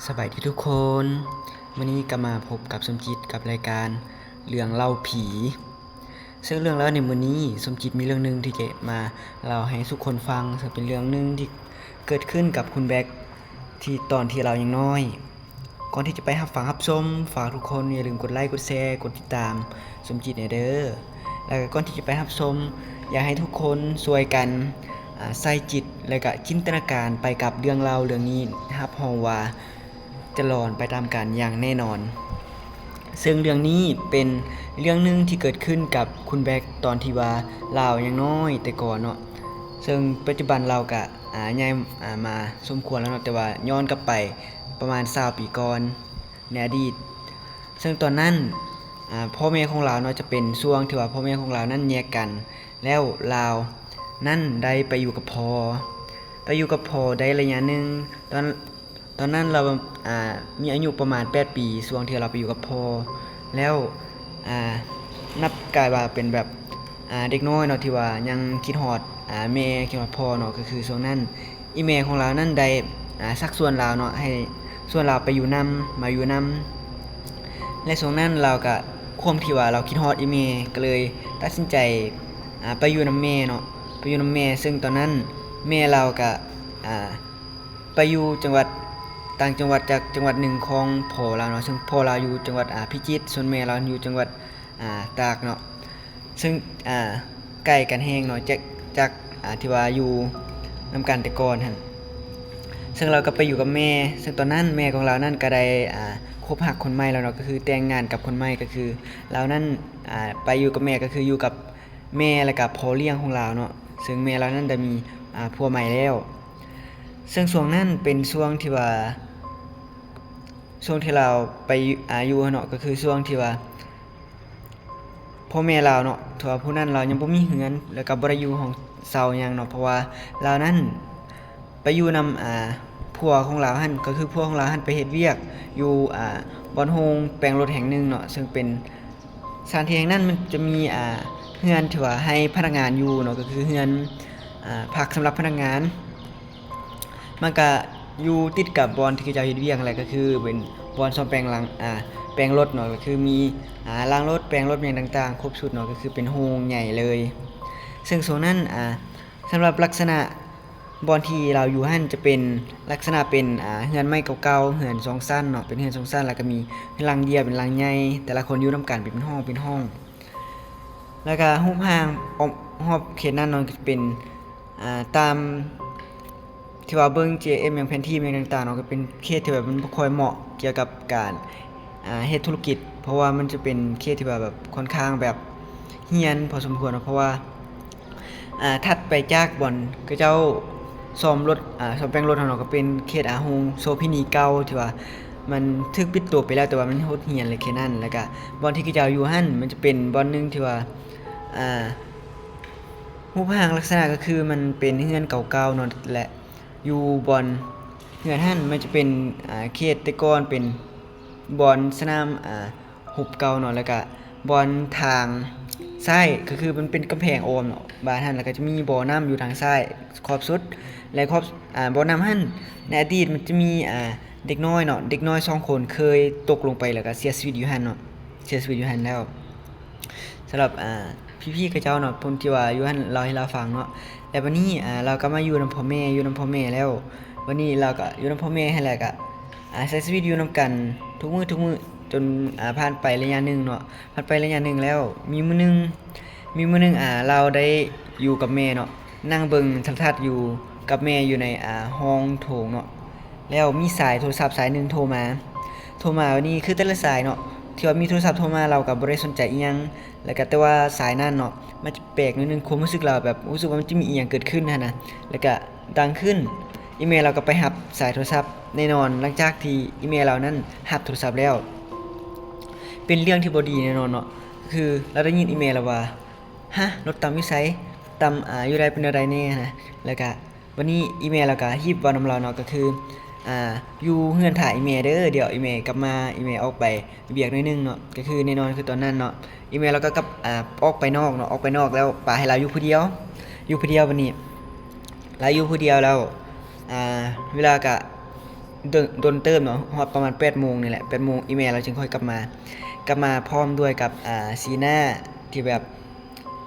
ສະບາຍດີທຸກຄົນ, ມື້ນີ້ກໍມາພົບກັບສົມຈິດກັບລາຍການເລື່ອງເລົ່າຜີ. ເຊິ່ງເລື່ອງເລົ່າໃນມື້ນີ້ ສົມຈິດມີເລື່ອງໜຶ່ງທີ່ຈະມາເລົ່າໃຫ້ທຸກຄົນຟັງ, ເຊິ່ງເປັນເລື່ອງໜຶ່ງທີ່ເກີດຂຶ້ນກັບຄຸນແບັກ ທີ່ຕອນທີ່ລາວຍັງນ້ອຍ. ກ່ອນທີ່ຈະໄປຮັບຟັງຮັບຊົມ, ຝາກທຸກຄົນຢ່າລືມກົດໄລ, ກົດແຊ, ກົດຕິດຕາມສົມຈິດແດ່ເດີ້. ແລ້ວກໍກ່ອນທີ່ຈະໄປຮັບຊົມ, ຢາກໃຫ້ທຸກຄົນຊ່ວຍກັນ, ອາ, ໃສ່ຈິດ ແລ້ວກໍຈິນຕະນາການໄປກັບເລື່ອງເລົ່າເລື່ອງນີ້, ຮັບຮອງວ່າຈະຫຼອນໄປຕາມກັນຢ່າງແນ່ນອນ. ເຊິ່ງເລື່ອງນີ້ເປັນເລື່ອງໜຶ່ງທີ່ເກີດຂຶ້ນກັບຄຸນແບັກຕອນທີ່ວ່າລາວຍັງນ້ອຍແຕ່ກ່ອນເນາະ. ເຊິ່ງປັດຈຸບັນລາວກະ, ອາ, ໃຫຍ່, ອາ, ມາສົມຄວນແລ້ວເນາະ, ແຕ່ວ່າຍ້ອນກັບໄປປະມານຊາວປີກ່ອນໃນອະດີດ. ເຊິ່ງຕອນນັ້ນ, ອາ, ພໍ່ແມ່ຂອງລາວເນາະ ຈະເປັນຊ່ວງທີ່ວ່າພໍ່ແມ່ຂອງລາວນັ້ນແຍກກັນ, ແລ້ວລາວນັ້ນໄດ້ໄປຢູ່ກັບພໍ່, ໄປຢູ່ກັບພໍ່ໄດ້ໄລຍະໜຶ່ງ. ຕອນ, ຕອນນັ້ນລາວ, ອາ, ມີອາຍຸປະມານແປດປີ ຊ່ວງທີ່ລາວໄປຢູ່ກັບພໍ່. ແລ້ວ, ອາ, ນັບກາຍວ່າເປັນແບບ, ອາ, ເດັກນ້ອຍເນາະ ທີ່ວ່າຍັງຄິດຮອດ, ອາ, ແມ່, ຄິດຮອດພໍ່ເນາະ. ກໍຄືຊ່ວງນັ້ນ ອີ່ແມ່ຂອງລາວນັ້ນໄດ້, ອາ, ຊັກຊວນລາວເນາະ ໃຫ້ຊວນລາວໄປຢູ່ນຳ, ມາຢູ່ນຳ. ແລະ ຊ່ວງນັ້ນລາວກະ, ຄວາມທີ່ວ່າລາວຄິດຮອດອີ່ແມ່ ກໍເລີຍຕັດສິນໃຈ, ອາ, ໄປຢູ່ນຳແມ່ເນາະ, ໄປຢູ່ນຳແມ່. ເຊິ່ງຕອນນັ້ນແມ່ລາວກະ, ອາ, ໄປຢູ່ຈັງຫວັດ, ຕ່າງຈັງຫວັດຈາກຈັງຫວັດໜຶ່ງຂອງພໍ່ລາວເນາະ. ເຊິ່ງພໍ່ລາວຢູ່ຈັງຫວັດ, ອາ, ພິຈິດ, ສ່ວນແມ່ລາວຢູ່ຈັງຫວັດ, ອາ, ຕາກເນາະ. ເຊິ່ງ, ອາ, ໄກກັນແຮງເນາະ ຈາກ, ຈາກ, ອາ, ທີ່ວ່າຢູ່ນຳກັນແຕ່ກ່ອນຫັ້ນ. ເຊິ່ງລາວກໍໄປຢູ່ກັບແມ່, ເຊິ່ງຕອນນັ້ນແມ່ຂອງລາວນັ້ນກໍໄດ້, ອາ, ຄົບຮັກຄົນໃໝ່ແລ້ວເນາະ, ກໍຄືແຕ່ງງານກັບຄົນໃໝ່. ກໍຄືລາວນັ້ນ, ອາ, ໄປຢູ່ກັບແມ່ ກໍຄືຢູ່ກັບແມ່ ແລ້ວກໍພໍ່ລ້ຽງຂອງລາວເນາະ. ເຊິ່ງແມ່ລາວນັ້ນໄດ້ມີ, ອາ, ຜົວໃໝ່ແລ້ວ. ເຊິ່ງຊ່ວງນັ້ນເປັນຊ່ວງທີ່ວ່າ, ຊ່ວງທີ່ລາວໄປ, ອາ, ຢູ່ຫັ້ນເນາະ, ກໍຄືຊ່ວງທີ່ວ່າ ພໍ່ແມ່ລາວເນາະ ຖືວ່າຜູ້ນັ້ນລາວຍັງບໍ່ມີເຮືອນ ແລ້ວກໍບໍ່ໄດ້ຢູ່ຫ້ອງເຊົ່າຫຍັງເນາະ, ເພາະວ່າລາວນັ້ນໄປຢູ່ນຳ, ອາ, ຜົວຂອງລາວຫັ້ນ, ກໍຄືຜົວຂອງລາວຫັ້ນໄປເຮັດວຽກຢູ່, ອາ, ບ່ອນໂຮງແປງລົດແຫ່ງໜຶ່ງເນາະ, ເຊິ່ງເປັນສະຖານທີ່ແຫ່ງນັ້ນມັນຈະມີ, ອາ, ເຮືອນທີ່ວ່າໃຫ້ພະນັກງານຢູ່ເນາະ, ກໍຄືເຮືອນ, ອາ, ພັກສຳລັບພະນັກງານ. ມັນກະຢູ່ຕິດກັບບ່ອນທີ່ເຂົາເຈົ້າເຮັດວຽກຫັ້ນແຫຼະ, ກໍຄືເປັນບ່ອນສ້ອມແປງຫຼັງ, ອາ, ແປງລົດເນາະ, ກໍຄືມີ, ອາ, ລ້າງລົດ, ແປງລົດ ຫຍັງຕ່າງໆ ຄົບຊຸດເນາະ, ກໍຄືເປັນໂຮງໃຫຍ່ເລີຍ. ເຊິ່ງໂຊນນັ້ນ, ອາ, ສຳລັບລັກສະນະບ່ອນທີ່ລາວຢູ່ຫັ້ນຈະເປັນລັກສະນະເປັນ, ອາ, ເຮືອນໄມ້ເກົ່າໆ, ເຮືອນສອງຊັ້ນເນາະ, ເປັນເຮືອນສອງຊັ້ນ ແລ້ວກໍມີເຮືອນຫຼັງດຽວເປັນຫຼັງໃຫຍ່, ແຕ່ລະຄົນຢູ່ນຳກັນເປັນຫ້ອງເປັນຫ້ອງ. ແລ້ວກໍຮູບຮ່າງອ້ອມຮອບເຂດນັ້ນເນາະ ກໍຈະເປັນ, ອາ, ຕາມ ທີ່ວ່າເບິ່ງ ຈີໄອເອັສ ຫຍັງ ແຜນທີ່ຫຍັງຕ່າງໆເນາະ, ກໍເປັນເຂດທີ່ແບບມັນບໍ່ຄ່ອຍເໝາະກ່ຽວກັບການ, ອາ, ເຮັດທຸລະກິດ, ເພາະວ່າມັນຈະເປັນເຂດທີ່ວ່າແບບຄ່ອນຂ້າງແບບຮຽນພໍສົມຄວນເນາະ, ເພາະວ່າ, ອາ, ຖັດໄປຈາກບ່ອນເຂົາເຈົ້າສ້ອມລົດ, ອາ, ສ້ອມແປງລົດຫັ້ນເນາະ, ກໍເປັນເຂດ, ອາ, ໂຮງໂສພິນີເກົ່າ ທີ່ວ່າມັນຖືກປິດຕົວໄປແລ້ວ, ແຕ່ວ່າມັນຫົດຮຽນເລີຍເຂດນັ້ນ. ແລ້ວກະບ່ອນທີ່ເຂົາເຈົ້າຢູ່ຫັ້ນ ມັນຈະເປັນບ່ອນໜຶ່ງທີ່ວ່າ, ອາ, ຮູບຮ່າງລັກສະນະກໍຄືມັນເປັນເຮືອນເກົ່າໆເນາະ ແລະ ຢູ່ບ່ອນເຮືອນຫັ້ນມັນຈະເປັນ, ອາ, ເຂດແຕ່ກ່ອນເປັນບ່ອນສະໜາມ, ອາ, ຮົບເກົ່າເນາະ, ແລ້ວກະບ່ອນທາງຊ້າຍກໍຄືມັນເປັນກຳແພງອ້ອມເນາະ ບ້ານຫັ້ນ, ແລ້ວກະຈະມີບໍ່ນ້ຳຢູ່ທາງຊ້າຍຂອບສຸດ ແລະ ຂອບ, ອາ, ບໍ່ນ້ຳຫັ້ນ ໃນອະດີດມັນຈະມີ, ອາ, ເດັກນ້ອຍເນາະ, ເດັກນ້ອຍສອງຄົນເຄີຍຕົກລົງໄປ ແລ້ວກະເສຍຊີວິດຢູ່ຫັ້ນເນາະ, ເສຍຊີວິດຢູ່ຫັ້ນແລ້ວ. ສຳລັບ, ອາ, ພີ່ໆເຂົາເຈົ້າເນາະ ເພິ່ນທີ່ວ່າຢູ່ຫັ້ນເລົ່າໃຫ້ລາວຟັງເນາະ. ແລ້ວບັດນີ້, ອາ, ລາວກໍມາຢູ່ນຳພໍ່ແມ່, ຢູ່ນຳພໍ່ແມ່ແລ້ວ ບັດນີ້ລາວກໍຢູ່ນຳພໍ່ແມ່ຫັ້ນແຫຼະ, ກໍ, ອາ, ໃຊ້ຊີວິດຢູ່ນຳກັນທຸກມື້, ທຸກມື້ ຈົນ, ອາ, ຜ່ານໄປໄລຍະໜຶ່ງເນາະ. ຜ່ານໄປໄລຍະໜຶ່ງແລ້ວ ມີມື້ໜຶ່ງ, ມີມື້ໜຶ່ງ, ອາ, ລາວໄດ້ຢູ່ກັບແມ່ເນາະ, ນັ່ງເບິ່ງໂທລະທັດຢູ່ກັບແມ່ຢູ່ໃນ, ອາ, ຫ້ອງໂຖງເນາະ. ແລ້ວມີສາຍໂທລະສັບສາຍໜຶ່ງໂທມາ, ໂທມາ ບັດນີ້ຄືແຕ່ລະສາຍເນາະ ທີ່ວ່າມີໂທລະສັບໂທມາ ລາວກໍບໍ່ໄດ້ສົນໃຈອີ່ຫຍັງ, ແລ້ວກໍແຕ່ວ່າສາຍນັ້ນເນາະ ມັນຈະແປກໜ້ອຍໜຶ່ງ, ຄວາມຮູ້ສຶກລາວແບບຮູ້ສຶກວ່າມັນຈະມີອີ່ຫຍັງເກີດຂຶ້ນຫັ້ນນະ, ແລ້ວກໍດັງຂຶ້ນ. ອີ່ແມ່ລາວກໍໄປຮັບສາຍໂທລະສັບແນ່ນອນ, ຫຼັງຈາກທີ່ອີ່ແມ່ລາວນັ້ນຮັບໂທລະສັບແລ້ວ ເປັນເລື່ອງທີ່ບໍ່ດີແນ່ນອນເນາະ, ຄືລາວໄດ້ຍິນອີ່ແມ່ລາວວ່າ ຮະ ລົດຕຳຢູ່ໃສ? ຕຳ, ອາ, ຢູ່ໃດ ເປັນແນວໃດແນ່ນະ? ແລ້ວກະ ບັດນີ້ອີ່ແມ່ລາວກະຮີບເວົ້ານຳລາວເນາະ, ກໍຄື, ອາ, ຢູ່ເຮືອນຖ້າອີ່ແມ່ເດີ, ດຽວອີ່ແມ່ກັບມາ, ອີ່ແມ່ອອກໄປວຽກໜ້ອຍໜຶ່ງເນາະ. ກໍຄືແນ່ນອນ ຄືຕອນນັ້ນເນາະ ອີ່ແມ່ລາວກໍກັບ, ອາ, ອອກໄປນອກເນາະ, ອອກໄປນອກແລ້ວປະໃຫ້ລາວຢູ່ຜູ້ດຽວ, ຢູ່ຜູ້ດຽວ. ບັດນີ້ລາວຢູ່ຜູ້ດຽວແລ້ວ, ອາ, ເວລາກະ ດົນ ດົນເຕີບເນາະ ຮອດປະມານແປດໂມງນີ້ແຫຼະ ແປດໂມງອີ່ແມ່ລາວຈຶ່ງຄ່ອຍກັບມາ ກັບມາພ້ອມດ້ວຍກັບ ອ່າ ສີໜ້າທີ່ແບບ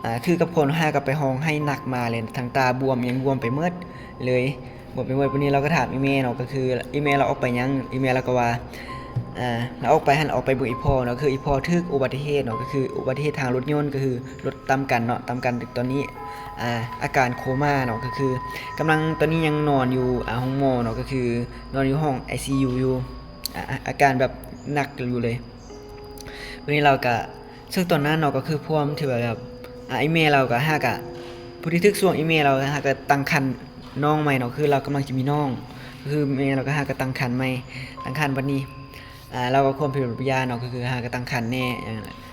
ອ່າ ຄືກັບຄົນຫາກັບໄປຮ້ອງໄຫ້ໜັກມາເລີຍ ທັງຕາບວມຫຍັງບວມໄປໝົດເລີຍ ບວມໄປໝົດ. ບາດນີ້ລາວກໍຖາມອີ່ແມ່ເນາະ ກໍຄືອີ່ແມ່ລາວອອກໄປຫຍັງ ອີ່ແມ່ລາວກໍວ່າ ອ່າ ລາວອອກໄປຫັ້ນ ອອກໄປເບິ່ງອີ່ພໍ່ເນາະ ຄືອີ່ພໍ່ຖືກອຸບັດຕິເຫດເນາະ ກໍຄືອຸບັດຕິເຫດທາງລົດຍົນ ກໍຄືລົດຕຳກັນເນາະ ຕຳກັນ ຕອນນີ້ ອ່າ ອາການໂຄມາເນາະ ກໍຄືກຳລັງ ຕອນນີ້ຍັງນອນຢູ່ ອ່າ ໂຮງໝໍເນາະ ກໍຄືນອນຢູ່ຫ້ອງໄອຊີຢູຢູ່ ອາ ອາການແບບໜັກຢູ່ເລີຍ. ບາດນີ້ລາວກະ ເຊິ່ງຕອນນັ້ນເນາະ ກໍຄືພວມທີ່ວ່າແບບ ອາ ອີ່ແມ່ລາວກະຫາກະ ພໍດີຖືກຊ່ວງອີ່ແມ່ລາວຫາກະຕັ້ງຄັນນ້ອງໃໝ່ເນາະ ຄືລາວກຳລັງຈະມີນ້ອງ ກໍຄືແມ່ລາວກະຫາກະຕັ້ງຄັນໃໝ່ ຕັ້ງຄັນ. ບາດນີ້ ອາ ລາວກໍຄວາມເປັນໄປບໍ່ຢ້ານເນາະ ກໍຄືຫາກະຕັ້ງຄັນແດ່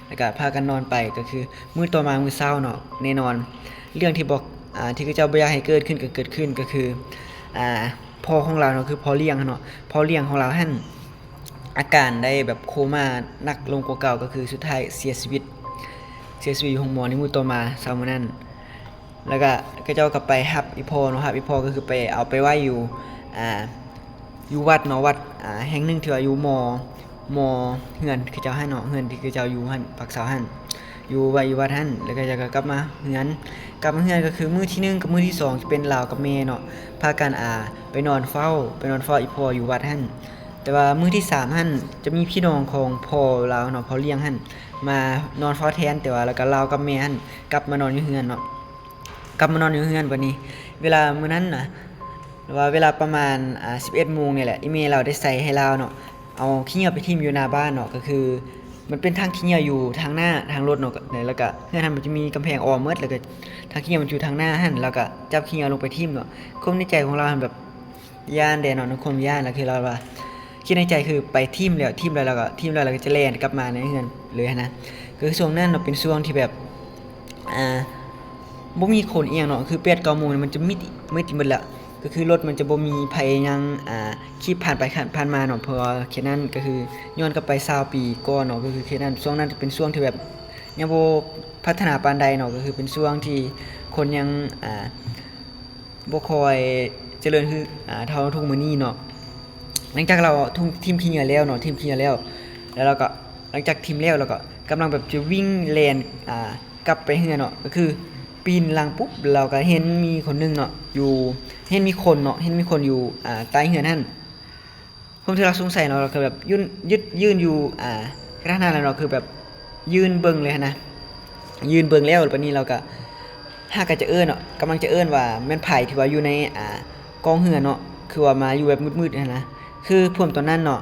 ແລ້ວກະພາກັນນອນໄປ ກໍຄືມື້ຕໍ່ມາມື້ເຊົ້າເນາະ ແນ່ນອນ ເລື່ອງທີ່ບໍ່ ອາ ທີ່ເຂົາເຈົ້າບໍ່ຢາກໃຫ້ເກີດຂຶ້ນກໍເກີດຂຶ້ນ ກໍຄື ອາ ພໍ່ຂອງລາວເນາະ ຄືພໍ່ລ້ຽງຫັ້ນເນາະ ພໍ່ລ້ຽງຂອງລາວຫັ້ນ ອາການໄດ້ແບບໂຄມາໜັກລົງກວ່າເກົ່າ ກໍຄືສຸດທ້າຍເສຍຊີວິດ ເສຍຊີວິດຢູ່ໂຮງໝໍໃນມື້ຕໍ່ມາເຊົ້າມື້ນັ້ນ. ແລ້ວກະເຂົາເຈົ້າກໍໄປຮັບອີ່ພໍ່ເນາະ ຮັບອີ່ພໍ່ກໍຄືໄປ ເອົາໄປໄວ້ຢູ່ ອ່າ ຢູ່ວັດເນາະ ວັດ ອ່າ ແຫ່ງໜຶ່ງທີ່ວ່າຢູ່ມໍ່ ມໍ່ເຮືອນເຂົາເຈົ້າຫັ້ນເນາະ ເຮືອນທີ່ເຂົາເຈົ້າຢູ່ຫັ້ນ ພັກເຊົາຫັ້ນ ຢູ່ໄວ້ຢູ່ວັດຫັ້ນ ແລ້ວກໍ ແລ້ວກໍກັບມາເຮືອນ ກັບມາເຮືອນ ກໍຄືມື້ທີໜຶ່ງກັບມື້ທີສອງຈະເປັນລາວກັບແມ່ເນາະ ພາກັນ ອ່າ ໄປນອນເຝົ້າ ໄປນອນເຝົ້າອີ່ພໍ່ຢູ່ວັດຫັ້ນ. ແຕ່ວ່າມື້ທີສາມຫັ້ນ ຈະມີພີ່ນ້ອງຂອງພໍ່ລາວເນາະ ພໍ່ລ້ຽງຫັ້ນ ມານອນເຝົ້າແທນ ແຕ່ວ່າ ແລ້ວກໍລາວກັບແມ່ຫັ້ນກັບມານອນຢູ່ເຮືອນເນາະ ກັບມານອນຢູ່ເຮືອນ. ບາດນີ້ເວລາມື້ນັ້ນນະ ວ່າເວລາປະມານ ອ່າ ສິບເອັດໂມງນີ້ແຫຼະ ອີ່ແມ່ລາວໄດ້ໃສ່ໃຫ້ລາວເນາະ ເອົາຂີ້ເຫຍື້ອໄປຖິ້ມຢູ່ໜ້າບ້ານເນາະ ກໍຄືມັນເປັນຖັງຂີ້ເຫຍື້ອຢູ່ທາງໜ້າທາງລົດເນາະ ແລ້ວກໍເຮືອນຫັ້ນມັນຈະມີກຳແພງອ້ອມໝົດ ແລ້ວກໍຖັງຂີ້ເຫຍື້ອມັນຢູ່ທາງໜ້າຫັ້ນ ລາວກໍຈັບຂີ້ເຫຍື້ອລົງໄປຖິ້ມເນາະ. ຄວາມໃນໃຈຂອງລາວຫັ້ນແບບ ຢ້ານແດ່ເນາະ ໃນຄວາມຢ້ານ ລະຄືລາວວ່າ ຄິດໃນໃຈຄືໄປຖິ້ມແລ້ວ ຖິ້ມແລ້ວ ລະກະ ຖິ້ມແລ້ວ ລະກະຈະແລ່ນກັບມາໃນເຮືອນເລີຍຫັ້ນນະ. ຄືຊ່ວງນັ້ນເນາະ ເປັນຊ່ວງທີ່ແບບ ອ່າ ບໍ່ມີຄົນອີ່ຫຍັງເນາະ ຄືແປດເກົ້າໂມງນີ້ມັນຈະມິດ ມິດໝົດແລ້ວ ກໍຄືລົດມັນຈະບໍ່ມີໃຜຫຍັງ ອ່າ ຂີ່ຜ່ານໄປຜ່ານມາເນາະ ເພາະວ່າເຂດນັ້ນກໍຄືຍ້ອນກັບໄປຊາວປີກ່ອນເນາະ ກໍຄືເຂດນັ້ນ ຊ່ວງນັ້ນເປັນຊ່ວງທີ່ແບບຍັງບໍ່ພັດທະນາປານໃດເນາະ ກໍຄືເປັນຊ່ວງທີ່ຄົນຍັງ ອ່າ ບໍ່ຄ່ອຍຈະເລີນຄື ອ່າ ເທົ່າທຸກມື້ນີ້ເນາະ. ຫຼັງຈາກລາວຖິ້ມ ຖິ້ມຂີ້ເຫຍື້ອແລ້ວເນາະ ຖິ້ມຂີ້ເຫຍື້ອແລ້ວ ແລ້ວລາວກໍ ຫຼັງຈາກຖິ້ມແລ້ວ ລາວກໍກຳລັງແບບຈະວິ່ງແລ່ນ ອ່າ ກັບໄປເຮືອນເນາະ ກໍຄືປີນຫຼັງປຸບ ລາວກໍເຫັນມີຄົນໜຶ່ງເນາະ ຢູ່ ເຫັນມີຄົນເນາະ ເຫັນມີຄົນຢູ່ ອ່າ ໃຕ້ເຮືອນຫັ້ນ. ຄວາມທີ່ລາວສົງໄສເນາະ ລາວກໍແບບຢືນ ຢືນຢູ່ ອ່າ ກະທັນຫັນເນາະ ຄືແບບຢືນເບິ່ງເລີຍຫັ້ນນະ ຢືນເບິ່ງແລ້ວ ບາດນີ້ລາວກໍຫາກະຈະເອີ້ນເນາະ ກຳລັງຈະເອີ້ນວ່າແມ່ນໃຜທີ່ວ່າຢູ່ໃນ ອ່າ ກອງເຮືອເນາະ ຄືວ່າມາຢູ່ແບບມືດໆຫັ້ນນະ. ຄືພວມຕອນນັ້ນເນາະ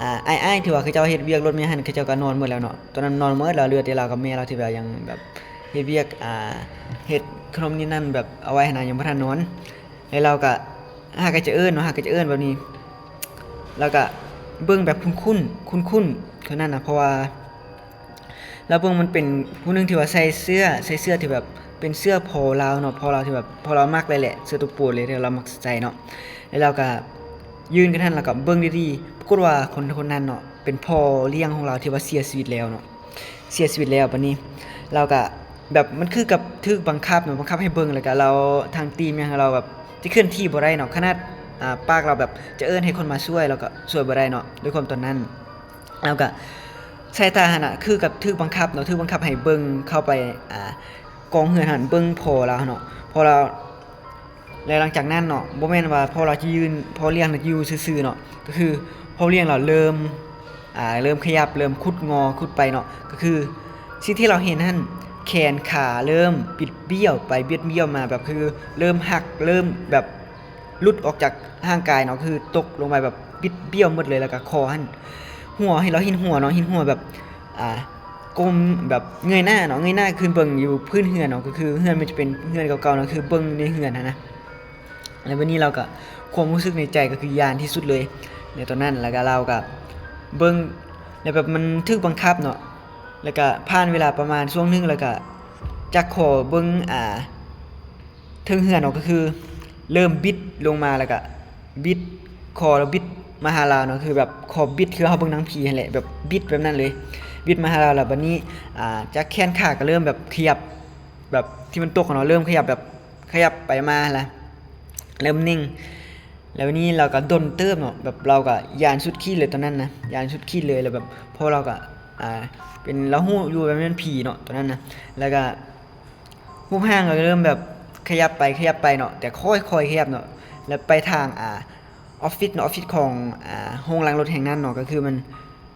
ອ່າ ອ້າຍໆ ທີ່ວ່າເຂົາເຈົ້າເຮັດວຽກລົດແມ່ຫັ້ນ ເຂົາເຈົ້າກໍນອນໝົດແລ້ວເນາະ ຕອນນັ້ນນອນໝົດແລ້ວ ເຫຼືອແຕ່ລາວກັບແມ່ລາວທີ່ວ່າຍັງແບບເຮັດວຽກ ອ່າ ເຮັດຂະໜົມນີ້ນັ້ນແບບເອົາໄວ້ຫັ້ນນະ ຍັງບໍ່ທັນນອນ. ແລ້ວລາວກະຫາກະຈະເອີ້ນເນາະ ຫາກະຈະເອີ້ນແບບນີ້ ລາວກະເບິ່ງແບບຄຸ້ນໆ ຄຸ້ນໆ ຄົນນັ້ນນະ ເພາະວ່າລາວເບິ່ງມັນເປັນຜູ້ໜຶ່ງທີ່ວ່າໃສ່ເສື້ອ ໃສ່ເສື້ອທີ່ແບບເປັນເສື້ອພໍ່ລາວເນາະ ພໍ່ລາວທີ່ແບບ ພໍ່ລາວມັກເລີຍແຫຼະ ເສື້ອໂຕໂປດເລີຍທີ່ລາວມັກໃສ່ເນາະ. ແລ້ວລາວກະຢືນກະທັນ ລາວກະເບິ່ງດີໆ ປາກົດວ່າຄົນ ຄົນນັ້ນເນາະ ເປັນພໍ່ລ້ຽງຂອງລາວທີ່ວ່າເສຍຊີວິດແລ້ວເນາະ. ເສຍຊີວິດແລ້ວ ບາດນີ້ລາວກະແບບ ມັນຄືກັບຖືກບັງຄັບເນາະ ບັງຄັບໃຫ້ເບິ່ງ ແລ້ວກະລາວທາງຕີມຫຍັງ ລາວແບບຈະເຄື່ອນທີ່ບໍ່ໄດ້ເນາະ ຂະໜາດ ອ່າ ປາກລາວແບບຈະເອີ້ນໃຫ້ຄົນມາຊ່ວຍ ລາວກະຊ່ວຍບໍ່ໄດ້ເນາະ. ດ້ວຍຄວາມຕອນນັ້ນ ລາວກະສາຍຕາຫັ້ນນະ ຄືກັບຖືກບັງຄັບເນາະ ຖືກບັງຄັບໃຫ້ເບິ່ງເຂົ້າໄປ ອ່າ ກອງເຮືອນຫັ້ນ ເບິ່ງພໍ່ລາວເນາະ ພໍ່ລາວ ແລ້ວຫຼັງຈາກນັ້ນເນາະ ບໍ່ແມ່ນວ່າພໍ່ລາວຈະຢືນ ພໍ່ລ້ຽງຈະຢູ່ຊື່ໆເນາະ ກໍຄືພໍ່ລ້ຽງລາວເລີ່ມ ອ່າ ເລີ່ມຂະຫຍັບ ເລີ່ມຂຸດງໍ ຂຸດໄປເນາະ ກໍຄືສິ່ງທີ່ລາວເຫັນຫັ້ນ ແຂນຂາເລີ່ມບິດບ້ຽວໄປບິດບ້ຽວມາ ແບບຄືເລີ່ມຫັກ ເລີ່ມແບບຫຼຸດອອກຈາກຮ່າງກາຍເນາະ ຄືຕົກລົງໄປແບບບິດບ້ຽວໝົດເລີຍ ແລ້ວກໍຄໍຫັ້ນ ຫົວ ເຫັນ ລາວເຫັນຫົວເນາະ ເຫັນຫົວແບບ ອ່າ ກົ້ມແບບເງີຍໜ້າເນາະ ເງີຍໜ້າຂຶ້ນເບິ່ງຢູ່ພື້ນເຮືອນເນາະ ກໍຄືເຮືອນມັນຈະເປັນເຮືອນເກົ່າໆເນາະ ຄືເບິ່ງໃນເຮືອນຫັ້ນນະ. ແລ້ວບາດນີ້ລາວກໍ ຄວາມຮູ້ສຶກໃນໃຈກໍຄືຢ້ານທີ່ສຸດເລີຍໃນຕອນນັ້ນ ແລ້ວກໍລາວກໍເບິ່ງ ແລ້ວແບບມັນຖືກບັງຄັບເນາະ ແລ້ວກໍຜ່ານເວລາປະມານຊ່ວງໜຶ່ງ ແລ້ວກໍຈາກຄໍເບິ່ງ ອ່າ ເທິງເຮືອນເນາະ ກໍຄືເລີ່ມບິດລົງມາ ແລ້ວກະບິດຄໍ ແລ້ວບິດມາຫາລາວເນາະ ຄືແບບຄໍບິດ ຄືເຮົາເບິ່ງໜັງຜີຫັ້ນແຫຼະ ແບບບິດແບບນັ້ນເລີຍ ບິດມາຫາລາວ. ແລ້ວບາດນີ້ ອ່າ ຈາກແຂນຂາກໍເລີ່ມແບບຂະຫຍັບ ແບບທີ່ມັນຕົກເນາະ ເລີ່ມຂະຫຍັບແບບຂະຫຍັບໄປມາຫັ້ນລະ ເລີ່ມເໜັງ. ແລ້ວບາດນີ້ລາວກໍດົນເຕີບເນາະ ແບບລາວກໍຢ້ານສຸດຂີດເລີຍຕອນນັ້ນນະ ຢ້ານສຸດຂີດເລີຍ. ແລ້ວແບບພໍ່ລາວກໍ ອ່າ ເປັນ ລາວຮູ້ຢູ່ວ່າແມ່ນຜີເນາະຕອນນັ້ນນະ. ແລ້ວກໍຮູບຮ່າງກໍເລີ່ມແບບຂະຫຍັບໄປຂະຫຍັບໄປເນາະ ແຕ່ຄ່ອຍໆຂະຫຍັບເນາະ. ແລ້ວໄປທາງ ອ່າ ອອບຟິດເນາະ ອອບຟິດຂອງ ອ່າ ໂຮງລ້າງລົດແຫ່ງນັ້ນເນາະ ກໍຄືມັນ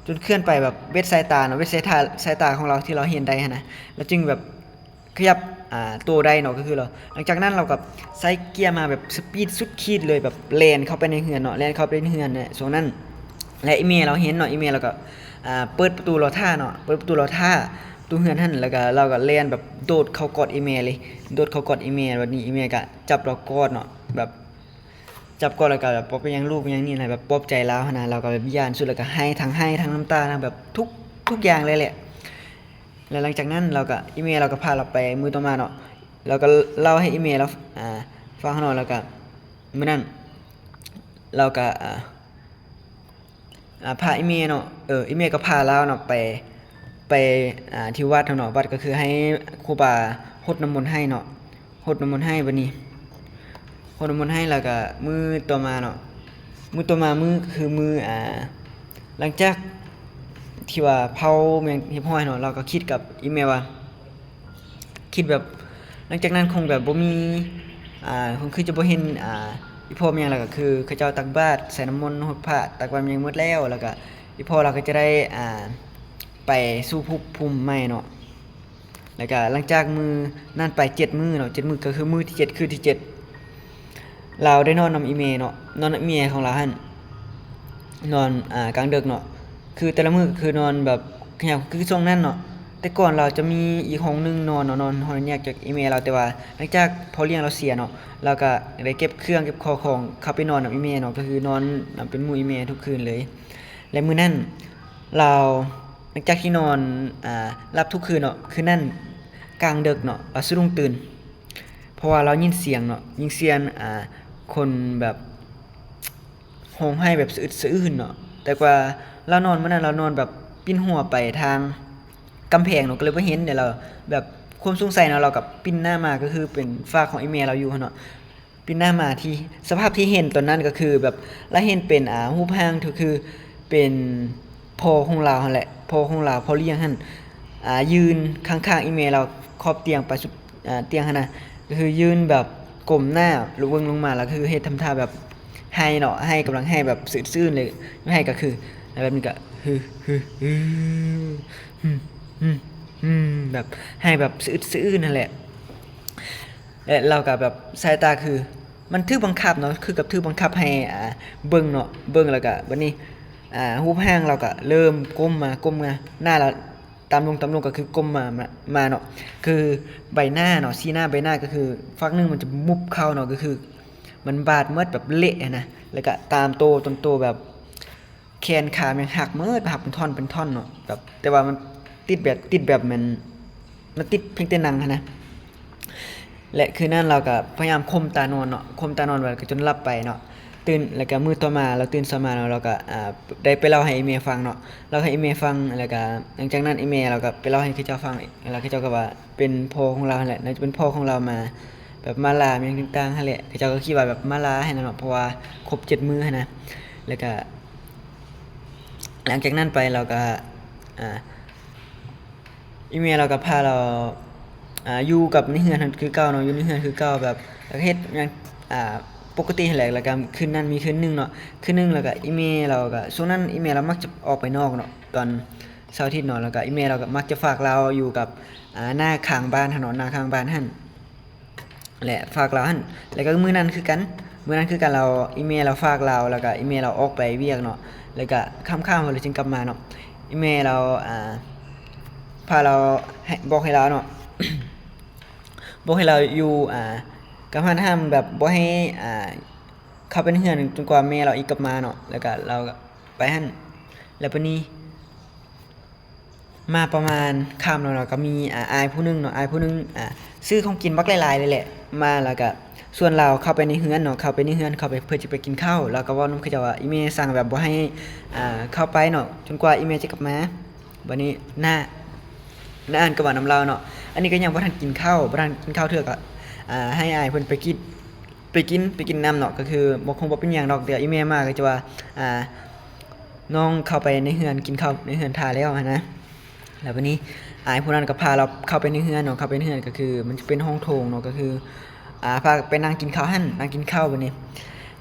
ຈົນເຄື່ອນໄປແບບເວັດສາຍຕາເນາະ ເວັດສາຍຕາ ສາຍຕາຂອງລາວທີ່ລາວເຫັນໄດ້ຫັ້ນນະ. ແລ້ວຈຶ່ງແບບ ຂະຫຍັບ ອ່າ ໂຕໄດ້ເນາະ ກໍຄືລາວ ຫຼັງຈາກນັ້ນລາວກໍໃສ່ເກຍມາແບບສະປີດສຸດຂີດເລີຍ ແບບແລ່ນເຂົ້າໄປໃນເຮືອນເນາະ ແລ່ນເຂົ້າໄປໃນເຮືອນໃນຊ່ວງນັ້ນ. ແລະອີ່ແມ່ລາວເຫັນເນາະ ອີ່ແມ່ລາວກໍ ອ່າ ເປີດປະຕູລໍຖ້າເນາະ ເປີດປະຕູລໍຖ້າ ປະຕູເຮືອນຫັ້ນ ແລ້ວກໍລາວກໍແລ່ນແບບໂດດເຂົ້າກອດອີ່ແມ່ເລີຍ ໂດດເຂົ້າກອດອີ່ແມ່. ບາດນີ້ອີ່ແມ່ກໍຈັບລາວກອດເນາະ ແບບ ຈັບກອດແລ້ວກໍແບບ ບໍ່ເປັນຫຍັງລູກ ຫຍັງນີ້ນະ ແບບປອບໃຈລາວຫັ້ນນະ. ລາວກໍແບບຢ້ານສຸດ ແລ້ວກໍໄຫ້ ທັງໄຫ້ທັງນ້ຳຕານະ ແບບທຸກ ທຸກຢ່າງເລີຍແຫຼະ. ແລ້ວຫຼັງຈາກນັ້ນລາວກໍ ອີ່ແມ່ລາວກໍພາລາວໄປມື້ຕໍ່ມາເນາະ ລາວກໍເລົ່າໃຫ້ອີ່ແມ່ລາວ ອ່າ ຟັງເນາະ. ແລ້ວກໍມື້ນັ້ນລາວກໍ ອ່າ ອ່າ ພາອີ່ແມ່ເນາະ ເອີ ອີ່ແມ່ກໍພາລາວເນາະ ໄປ ໄປ ອ່າ ທີ່ວັດຫັ້ນເນາະ ວັດກໍຄືໃຫ້ຄູບາຫົດນ້ຳມົນໃຫ້ເນາະ ຫົດນ້ຳມົນໃຫ້. ບາດນີ້ຫົດນ້ຳມົນໃຫ້ ແລ້ວກໍມື້ຕໍ່ມາເນາະ ມື້ຕໍ່ມາ ມື້ ຄືມື້ ອ່າ ຫຼັງຈາກທີ່ວ່າເຜົາແມ່ນຮຽບຮ້ອຍເນາະ ລາວກໍຄິດກັບອີ່ແມ່ວ່າ ຄິດແບບ ຫຼັງຈາກນັ້ນຄົງແບບບໍ່ມີ ອ່າ ຄົງຄືຈະບໍ່ເຫັນ ອ່າ ອີ່ພໍ່ແມ່ ແລ້ວກໍຄືເຂົາເຈົ້າຕັກບາດ ໃສ່ນ້ຳມົນ ຫົດພະ ຕັກບາດຫຍັງໝົດແລ້ວ ແລ້ວກໍອີ່ພໍ່ລາວກໍຈະໄດ້ ອ່າ ໄປສູ່ພົບພູມໃໝ່ເນາະ. ແລ້ວກໍຫຼັງຈາກມື້ນັ້ນໄປເຈັດມື້ເນາະ ເຈັດມື້ ກໍຄືມື້ທີເຈັດ ຄືນທີເຈັດ ລາວໄດ້ນອນນຳອີ່ແມ່ເນາະ ນອນນຳອີ່ແມ່ຂອງລາວຫັ້ນ ນອນ ອ່າ ກາງດຶກເນາະ ຄືແຕ່ລະມື້ກໍຄືນອນແບບ ຄື ຄືຊ່ວງນັ້ນເນາະ. ແຕ່ກ່ອນລາວຈະມີອີກຫ້ອງໜຶ່ງນອນເນາະ ນອນຫ້ອງແຍກຈາກອີ່ແມ່ລາວ ແຕ່ວ່າຫຼັງຈາກພໍ່ລ້ຽງລາວເສຍເນາະ ລາວກໍໄດ້ເກັບເຄື່ອງເກັບຂອງຂອງ ເຂົ້າໄປນອນນຳອີ່ແມ່ເນາະ ກໍຄືນອນນຳເປັນໝູ່ອີ່ແມ່ທຸກຄືນເລີຍ. ແລະມື້ນັ້ນລາວ ຫຼັງຈາກທີ່ນອນ ອ່າ ຫຼັບທຸກຄືນເນາະ ຄືນນັ້ນກາງດຶກເນາະ ລາວສະດຸ້ງຕື່ນ ເພາະວ່າລາວຍິນສຽງເນາະ ຍິນສຽງ ອ່າ ຄົນແບບ ຮ້ອງໄຫ້ແບບສະອຶດສະອື້ນເນາະ. ແຕ່ວ່າລາວນອນມື້ນັ້ນ ລາວນອນແບບປິ່ນຫົວໄປທາງກຳແພງເນາະ ກໍເລີຍບໍ່ເຫັນ. ແລ້ວລາວແບບຄວາມສົງໄສເນາະ ລາວກໍປິ່ນໜ້າມາ ກໍຄືເປັນຟາກຂອງອີ່ແມ່ລາວຢູ່ຫັ້ນເນາະ ປິ່ນໜ້າມາ. ທີ່ ສະພາບທີ່ເຫັນຕອນນັ້ນກໍຄືແບບລາວເຫັນເປັນ ອ່າ ຮູບຮ່າງ ກໍຄືເປັນພໍ່ຂອງລາວຫັ້ນແຫຼະ ພໍ່ຂອງລາວ ພໍ່ລ້ຽງຫັ້ນ ອ່າ ຢືນຂ້າງໆອີ່ແມ່ລາວ ຂອບຕຽງໄປສຸດ ອ່າ ຕຽງຫັ້ນນະ ກໍຄືຢືນແບບກົ້ມໜ້າລົງເບິ່ງລົງມາ ແລ້ວຄືເຮັດທຳທ່າແບບໄຫ້ເນາະ ໄຫ້ ກຳລັງໄຫ້ແບບສະອຶດສະອື້ນເລີຍ ໄຫ້ກໍຄືແບບນີ້ກໍ ຮຶ ຮຶ ຮຶ ຮຶ ຮຶ ຮຶ ແບບໄຫ້ແບບສະອຶດສະອື້ນຫັ້ນແຫຼະ. ແລະລາວກໍແບບສາຍຕາຄືມັນຖືກບັງຄັບເນາະ ຄືກັບຖືກບັງຄັບໃຫ້ ອ່າ ເບິ່ງເນາະ ເບິ່ງ ແລ້ວກໍບາດນີ້ ອ່າ ຮູບຮ່າງລາວກໍເລີ່ມກົ້ມມາ ກົ້ມມາ ໜ້າລາວຕ່ຳລົງ ຕ່ຳລົງ ກໍຄືກົ້ມມາ ມາ ມາເນາະ ຄືໃບໜ້າເນາະ ສີໜ້າໃບໜ້າ ກໍຄືຟາກໜຶ່ງມັນຈະມຸບເຂົ້າເນາະ ກໍຄືມັນບາດໝົດ ແບບເລະຫັ້ນນະ ແລ້ວກໍຕາມໂຕ ຕົນໂຕແບບ ແຂນຂາແມ່ງຫັກໝົດ ຫັກເປັນທ່ອນເປັນທ່ອນເນາະ ແບບ ແຕ່ວ່າມັນຕິດແບບ ຕິດແບບແມ່ນ ມັນຕິດພຽງແຕ່ໜັງຫັ້ນນະ. ແລະຄືນນັ້ນລາວກໍພະຍາຍາມຂົ່ມຕານອນເນາະ ຂົ່ມຕານອນໄວ້ ແລ້ວກໍຈົນຫຼັບໄປເນາະ ຕື່ນ ແລ້ວກໍມື້ຕໍ່ມາລາວຕື່ນເຊົ້າມາເນາະ ລາວກໍ ອ່າ ໄດ້ໄປເລົ່າໃຫ້ອີ່ແມ່ຟັງເນາະ ເລົ່າໃຫ້ອີ່ແມ່ຟັງ ແລ້ວກໍຫຼັງຈາກນັ້ນອີ່ແມ່ລາວກໍໄປເລົ່າໃຫ້ເຂົາເຈົ້າຟັງ ແລ້ວເຂົາເຈົ້າກໍວ່າເປັນພໍ່ຂອງລາວຫັ້ນແຫຼະ ໜ້າຈະເປັນພໍ່ຂອງລາວມາ ແບບມາລາຫຍັງຕ່າງໆຫັ້ນແຫຼະ ເຂົາເຈົ້າກໍຄິດວ່າແບບມາລາຫັ້ນນະເນາະ ເພາະວ່າຄົບເຈັດມື້ຫັ້ນນະ. ແລ້ວກໍ ຫຼັງຈາກນັ້ນໄປລາວກໍ ອ່າ ອີ່ແມ່ລາວກໍພາລາວ ອ່າ ຢູ່ກັບໃນເຮືອນຫັ້ນຄືເກົ່າເນາະ ຢູ່ໃນເຮືອນຄືເກົ່າ ແບບເຮັດຫຍັງ ອ່າ ປົກກະຕິຫັ້ນແຫຼະ. ແລ້ວກໍຄືນນັ້ນມີຄືນໜຶ່ງເນາະ ຄືນໜຶ່ງແລ້ວກໍອີ່ແມ່ລາວກໍ ຊ່ວງນັ້ນອີ່ແມ່ລາວມັກຈະອອກໄປນອກເນາະ ຕອນເສົາອາທິດເນາະ ແລ້ວກໍອີ່ແມ່ລາວກໍມັກຈະຝາກລາວຢູ່ກັບ ອ່າ ໜ້າຂ້າງບ້ານຫັ້ນເນາະ ໜ້າຂ້າງບ້ານຫັ້ນ ແລະຝາກລາວຫັ້ນ ແລ້ວກໍມື້ນັ້ນຄືກັນ ມື້ນັ້ນຄືກັນ ລາວ ອີ່ແມ່ລາວຝາກລາວ ແລ້ວກໍອີ່ແມ່ລາວອອກໄປວຽກເນາະ ແລ້ວກໍຄ່ຳໆ ລາວຈຶ່ງກັບມາເນາະ. ອີ່ແມ່ລາວ ອ່າ ພາລາວ ໃຫ້ ບອກໃຫ້ລາວເນາະ ບອກໃຫ້ລາວຢູ່ ອ່າ ກັບຫັ້ນຫ້າມແບບບໍ່ໃຫ້ ອ່າ ເຂົ້າໄປໃນເຮືອນຈົນກວ່າແມ່ລາວອີກກັບມາເນາະ ແລ້ວກໍລາວກໍໄປຫັ້ນ ແລ້ວບາດນີ້ ມາປະມານຄ່ຳແລ້ວເນາະ ກໍມີ ອ່າ ອ້າຍຜູ້ໜຶ່ງເນາະ ອ້າຍຜູ້ໜຶ່ງ ອ່າ ຊື້ຂອງກິນບັກຫຼາຍໆເລີຍແຫຼະ ມາແລ້ວກໍຊວນລາວເຂົ້າໄປໃນເຮືອນເນາະ ເຂົ້າໄປໃນເຮືອນ ເຂົ້າໄປເພື່ອຈະໄປກິນເຂົ້າ ລາວກໍເວົ້ານຳເຂົາເຈົ້າວ່າ ອີ່ແມ່ສັ່ງແບບບໍ່ໃຫ້ ອ່າ ເຂົ້າໄປເນາະ ຈົນກວ່າອີ່ແມ່ຈະກັບມາ. ບາດນີ້ນ້າ ນ້າອັນກໍເວົ້ານຳລາວເນາະ ອັນນີ້ກໍຍັງບໍ່ທັນກິນເຂົ້າ ບໍ່ທັນກິນເຂົ້າເທື່ອ ກໍ ອ່າ ໃຫ້ອ້າຍເພິ່ນໄປກິນ ໄປກິນ ໄປກິນນຳເນາະ ກໍຄືບໍ່ ຄົງບໍ່ເປັນຫຍັງດອກ. ດຽວອີ່ແມ່ມາກໍຈະວ່າ ອ່າ ນ້ອງເຂົ້າໄປໃນເຮືອນ ກິນເຂົ້າໃນເຮືອນຖ້າແລ້ວຫັ້ນນະ. ແລ້ວບັດນີ້ອ້າຍຜູ້ນັ້ນກໍພາລາວເຂົ້າໄປໃນເຮືອນເນາະ. ເຂົ້າໄປໃນເຮືອນກໍຄືມັນຈະເປັນຫ້ອງໂຖງເນາະ ກໍຄື ອ່າ ພາໄປນັ່ງກິນເຂົ້າຫັ້ນ ນັ່ງກິນເຂົ້າ. ບັດນີ້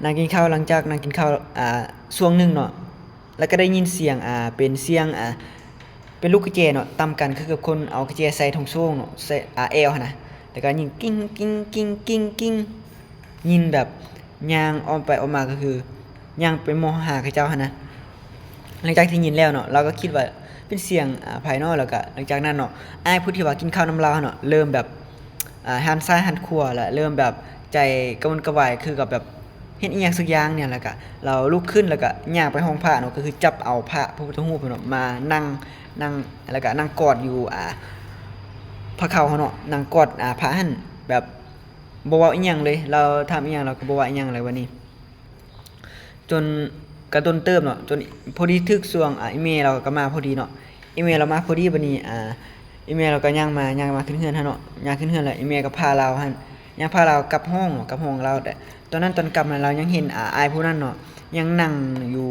ນັ່ງກິນເຂົ້າ ຫຼັງຈາກນັ່ງກິນເຂົ້າ ອ່າ ຊ່ວງໜຶ່ງເນາະ ແລ້ວກໍໄດ້ຍິນສຽງ ອ່າ ເປັນສຽງ ອ່າ ເປັນລູກກະແຈເນາະ ຕຳກັນ ຄືກັບຄົນເອົາກະແຈໃສ່ຖົງໂສ້ງເນາະ ໃສ່ ອ່າ ແອວຫັ້ນນະ. ແລ້ວກໍຍິງກິ້ງ ກິ້ງ ກິ້ງ ກິ້ງ ກິ້ງ ຍິນແບບຍ່າງອ້ອມໄປອ້ອມມາ ກໍຄືຍ່າງໄປມອງຫາເຂົາເຈົ້າຫັ້ນນະ. ຫຼັງຈາກທີ່ຍິນແລ້ວເນາະ ລາວກໍຄິດວ່າເປັນສຽງ ອ່າ ໃຜເນາະ. ແລ້ວກໍຫຼັງຈາກນັ້ນເນາະ ອ້າຍຜູ້ທີ່ວ່າກິນເຂົ້ານຳລາວຫັ້ນເນາະ ເລີ່ມແບບ ອ່າ ຫັນຊ້າຍຫັນຂວາ ແລະ ເລີ່ມແບບໃຈກະວົນກະວາຍ ຄືກັບແບບເຮັດອີ່ຫຍັງສັກຢ່າງນີ້. ແລ້ວກະລາວລຸກຂຶ້ນ ແລ້ວກະຍ່າງໄປຫ້ອງພະເນາະ ກໍຄືຈັບເອົາພະ ພະພຸດທະຮູບເນາະ ມານັ່ງ ນັ່ງ ແລ້ວກະນັ່ງກອດຢູ່ ອ່າ ພະເຂົ່າຫັ້ນເນາະ ນັ່ງກອດ ອ່າ ພະຫັ້ນ ແບບບໍ່ເວົ້າອີ່ຫຍັງເລີຍ. ລາວຖາມອີ່ຫຍັງ ລາວກໍບໍ່ເວົ້າອີ່ຫຍັງເລີຍ. ບັດນີ້ ຈົນກະດົນເຕີບເນາະ ຈົນພໍດີຖືກຊ່ວງ ອ່າ ອີ່ແມ່ລາວກໍມາພໍດີເນາະ. ອີ່ແມ່ລາວມາພໍດີ ບັດນີ້ ອ່າ ອີ່ແມ່ລາວກໍຍ່າງມາ ຍ່າງມາຂຶ້ນເຮືອນຫັ້ນເນາະ ຍ່າງຂຶ້ນເຮືອນ ແລ້ວອີ່ແມ່ກໍພາລາວຫັ້ນ ຍ່າງພາລາວກັບຫ້ອງເນາະ ກັບຫ້ອງລາວ. ແຕ່ຕອນນັ້ນຕອນກັບຫັ້ນ ລາວຍັງເຫັນ ອ່າ ອ້າຍຜູ້ນັ້ນເນາະ ຍັງນັ່ງຢູ່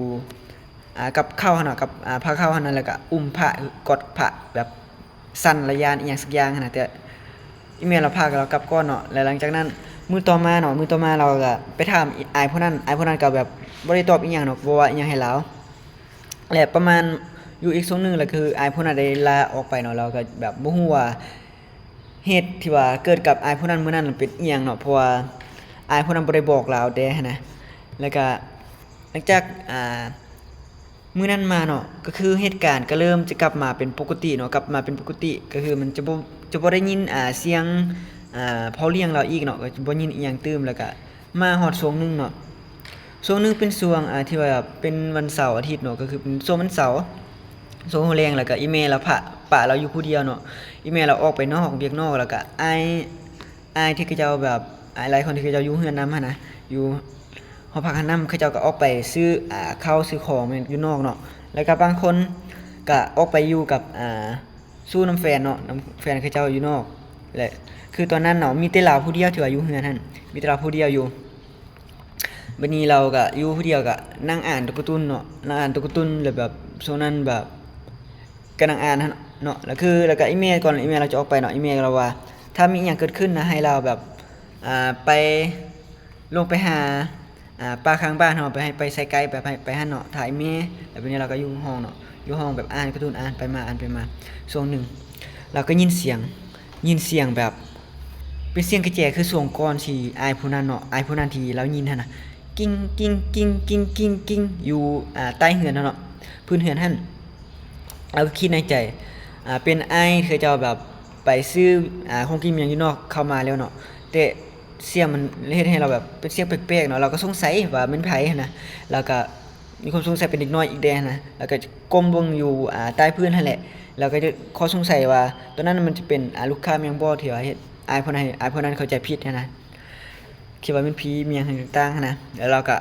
ອ່າ ກັບເຂົ່າຫັ້ນເນາະ ກັບ ອ່າ ພະເຂົ່າຫັ້ນນະ ແລ້ວກໍອຸ້ມພະ ກອດພະແບບ ສັ່ນລະຍານອີ່ຫຍັງສັກຢ່າງຫັ້ນນະ. ແຕ່ອີ່ແມ່ລາວພາກັບ ລາວກັບກ່ອນເນາະ ແລະ ຫຼັງຈາກນັ້ນມື້ຕໍ່ມາເນາະ ມື້ຕໍ່ມາລາວກໍໄປຖາມອ້າຍຜູ້ນັ້ນ ອ້າຍຜູ້ນັ້ນກໍແບບບໍ່ໄດ້ຕອບອີ່ຫຍັງເນາະ ບໍ່ວ່າອີ່ຫຍັງໃຫ້ລາວ. ແລະ ປະມານຢູ່ອີກຊ່ວງໜຶ່ງ ລະຄືອ້າຍຜູ້ນັ້ນໄດ້ລາອອກໄປເນາະ ລາວກໍແບບບໍ່ຮູ້ວ່າເຫດທີ່ວ່າເກີດກັບອ້າຍຜູ້ນັ້ນມື້ນັ້ນເປັນອີ່ຫຍັງເນາະ ເພາະວ່າອ້າຍຜູ້ນັ້ນບໍ່ໄດ້ບອກລາວແດ່ຫັ້ນນະ. ແລ້ວກໍຫຼັງຈາກ ອ່າ ມື້ນັ້ນມາເນາະ ກໍຄືເຫດການກໍເລີ່ມຈະກັບມາເປັນປົກກະຕິເນາະ ກັບມາເປັນປົກກະຕິ ກໍຄືມັນຈະບໍ່ ຈະບໍ່ໄດ້ຍິນ ອ່າ ສຽງ ອ່າ ພໍ່ລ້ຽງລາວອີກເນາະ ກໍຈະບໍ່ຍິນອີ່ຫຍັງຕື່ມ. ແລ້ວກະມາຮອດຊ່ວງໜຶ່ງເນາະ ຊ່ວງໜຶ່ງເປັນຊ່ວງ ອ່າ ທີ່ວ່າເປັນວັນເສົາອາທິດເນາະ ກໍຄືເປັນຊ່ວງວັນເສົາ ຊ່ວງຫົວແລງ ແລ້ວກະອີ່ແມ່ລາວປະ ປະລາວຢູ່ຜູ້ດຽວເນາະ. ອີ່ແມ່ລາວອອກໄປນອກ ວຽກນອກ ແລ້ວກະອ້າຍ ອ້າຍທີ່ເຂົາເຈົ້າແບບ ອ້າຍຫຼາຍຄົນທີ່ເຂົາເຈົ້າຢູ່ເຮືອນນຳຫັ້ນນະ ຢູ່ ຫໍພັກຫັ້ນນຳ ເຂົາເຈົ້າກໍອອກໄປຊື້ ອ່າ ເຂົ້າຊື້ຂອງຢູ່ນອກເນາະ ແລ້ວກໍບາງຄົນກໍອອກໄປຢູ່ກັບ ອ່າ ສູ່ນຳແຟນເນາະ ນຳແຟນເຂົາເຈົ້າຢູ່ນອກ. ແລະ ຄືຕອນນັ້ນເນາະ ມີແຕ່ລາວຜູ້ດຽວທີ່ວ່າຢູ່ເຮືອນຫັ້ນ ມີແຕ່ລາວຜູ້ດຽວຢູ່. ບັດນີ້ລາວກໍຢູ່ຜູ້ດຽວ ກໍນັ່ງອ່ານໂຕກາຕູນເນາະ ນັ່ງອ່ານໂຕກາຕູນ ແລ້ວແບບຊ່ວງນັ້ນແບບ ກຳລັງອ່ານຫັ້ນເນາະ ແລ້ວຄື ແລ້ວກໍອີ່ແມ່ ກ່ອນອີ່ແມ່ລາວຈະອອກໄປເນາະ ອີ່ແມ່ລາວວ່າ ຖ້າມີອີ່ຫຍັງເກີດຂຶ້ນນະ ໃຫ້ລາວແບບ ອ່າ ໄປ ລົງໄປຫາ ອ່າ ປ່າຂ້າງບ້ານເຮົາ ໄປ ໃຫ້ໄປໃສ່ໄກ່ ແບບໃຫ້ໄປຫັ້ນເນາະ ຖ້າອີ່ແມ່. ແລ້ວບັດນີ້ລາວກໍຢູ່ຫ້ອງເນາະ ຢູ່ຫ້ອງແບບອ່ານກາຕູນ ອ່ານໄປມາ ອ່ານໄປມາ. ຊ່ວງໜຶ່ງລາວກໍຍິນສຽງ ຍິນສຽງແບບເປັນສຽງກະແຈ ຄືຊ່ວງກ່ອນທີ່ອ້າຍຜູ້ນັ້ນເນາະ ອ້າຍຜູ້ນັ້ນທີ່ລາວຍິນຫັ້ນນະ ກິ້ງ ກິ້ງ ກິ້ງ ກິ້ງ ກິ້ງ ກິ້ງ ຢູ່ ອ່າ ໃຕ້ເຮືອນຫັ້ນເນາະ ພື້ນເຮືອນຫັ້ນ. ລາວກໍຄິດໃນໃຈ ອ່າ ເປັນອ້າຍເຂົາເຈົ້າແບບໄປຊື້ ອ່າ ຂອງກິນຫຍັງຢູ່ນອກເຂົ້າມາແລ້ວເນາະ ແຕ່ສຽງມັນເຮັດໃຫ້ລາວແບບເປັນສຽງແປກໆເນາະ ລາວກໍສົງໄສວ່າແມ່ນໃຜຫັ້ນນະ ລາວກໍມີຄວາມສົງໄສເປັນເດັກນ້ອຍອີກແດ່ຫັ້ນນະ ລາວກໍກົ້ມເບິ່ງຢູ່ ອ່າ ໃຕ້ພື້ນຫັ້ນແຫຼະ ລາວກໍຈະຂໍ້ສົງໄສວ່າ ຕອນນັ້ນມັນຈະເປັນ ອ່າ ລູກຄ້າແມ່ນບໍ່ ທີ່ວ່າເຮັດ ອ້າຍຜູ້ນັ້ນ ອ້າຍຜູ້ນັ້ນເຂົ້າໃຈຜິດຫັ້ນນະ ຄິດວ່າແມ່ນຜີແມ່ນຫຍັງຕ່າງໆຫັ້ນນະ ແລ້ວລາວກໍ